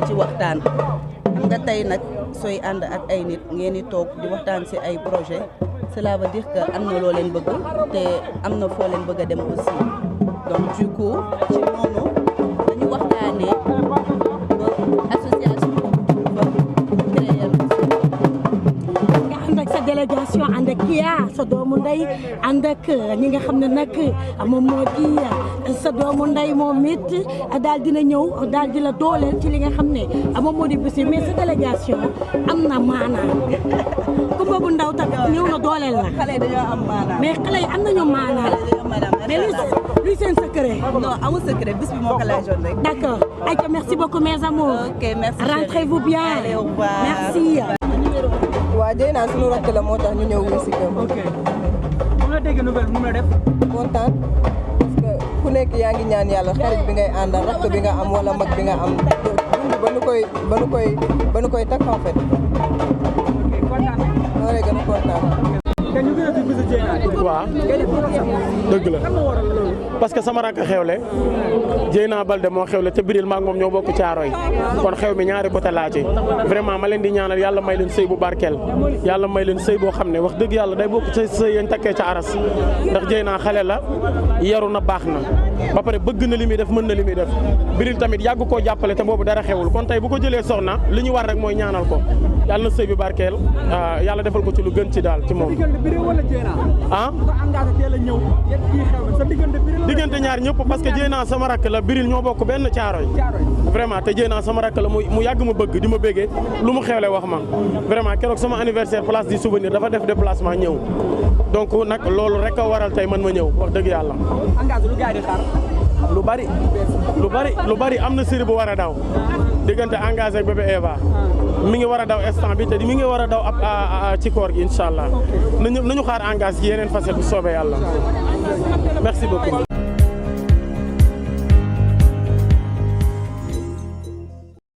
ci waxtaan xam nga tey nag sooy ànd ak ay nit ngeen di toog di waxtaan ci ay projet cela veut dire que am na loo leen bëgg te am na foo leen bëgg a dem aussi donc du coup ci noonu dañu waxtaanee ba association ba créer nga ànd ak sa délégation ànd ak Kia sa doomu ndey ànd ak ñi nga xam ne nag moom moo di sa doomu ndey moom it daal dina ñëw daal di la dooleel ci li nga xam ne moom moo di bés mais sa délégation am na maanaam ku boobu ndaw tamit ñëw na dooleel la. xale dañoo am maanaam mais xale yi am nañu maanaam. mais luy seen secret. non amul secret bis bi moo ko laajoon rek. d'accord ayca merci beaucoup mes amours. ok merci rentrez-vous bien. allez au revoir merci. waa Dieyna sunu rakk la moo tax ñu ñëw wuyu si kër. ok bu la déggee nouvelle nu mu la def. kontaan parce que ku nekk yaa ngi ñaan yàlla xarit bi ngay àndal rakk bi nga am wala mag bi nga am dund ba nu koy takk en fait. ok kontaan nañu. moo lay gën a kontaan. te ñu gën a fi bisu Dieyna. waaw dëgg la parce que sama rakk xewle Dieyna Baldé moo xewle te Biril maak moom ñoo bokk Caaroy kon xew mi ñaari côté laa ci vraiment ma leen di ñaanal yàlla may leen sëy bu barkeel yàlla may leen sëy boo xam ne wax dëgg yàlla day bokk ca sëy yañ takkee ca aras ndax Dieyna xale la yaru na baax na ba pare bëgg na li muy def mën na li muy def Biril tamit yàgg koo jàppale te boobu dara xewul kon tey bu ko jëlee soxna li ñu war rek mooy ñaanal ko yàlla na sëy bi barkeel yàlla defal ko ci lu gën ci daal ci moom ah diggante ñaar ñëpp parce que Dieyna sama rakk la Biril ñoo bokk benn Caaroy vraiment te Dieyna sama rakk la mu yàgg ma bëgg di ma bëggee lu mu xewle wax ma vraiment keroog sama anniversaire place du souvenir dafa def déplacement ñëw donc nag loolu rek a waral tey man ma ñëw wax dëgg yàlla lu bari am na série bu war a daw diggante engagé ak bébé Eva mi ngi war a daw instant bi te mi ngi war a daw ab ci koor gi incha allah nañu xaar engagé ci yeneen facette bu soobee yàlla merci beaucoup